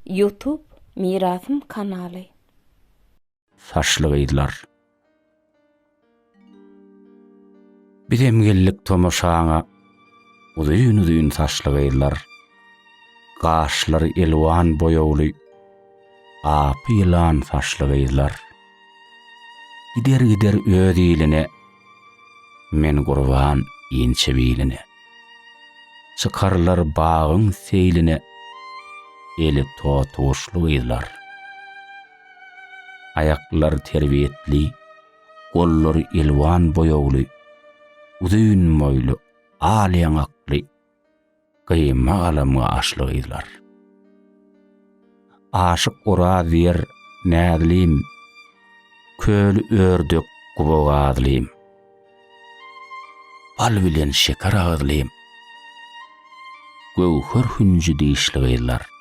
Youtube Mirasym kanaly. Saçly gyzlar. Bizem geldik tomaşaňa, Uzyn-uzyn saçly gyzlar. Gaşlary elwan boýagly, Apy ýylan saçly gyzlar. Gider-gider öz iline, Men gurban inçe biline. Çykarlar bagyň seýline, Eli totuguşly gyzlar. Aýaklary terbiýetli, Gollary elwan boýagly, Uzyn boýly, al ýaňakly, Gyýma galam gaşly gyzlar. Aşyk Oraz diýer, näzlim, Köli ördek guba gazlym. Bal bilen şeker agyzlym, Göwher hünji dişli gyzlar.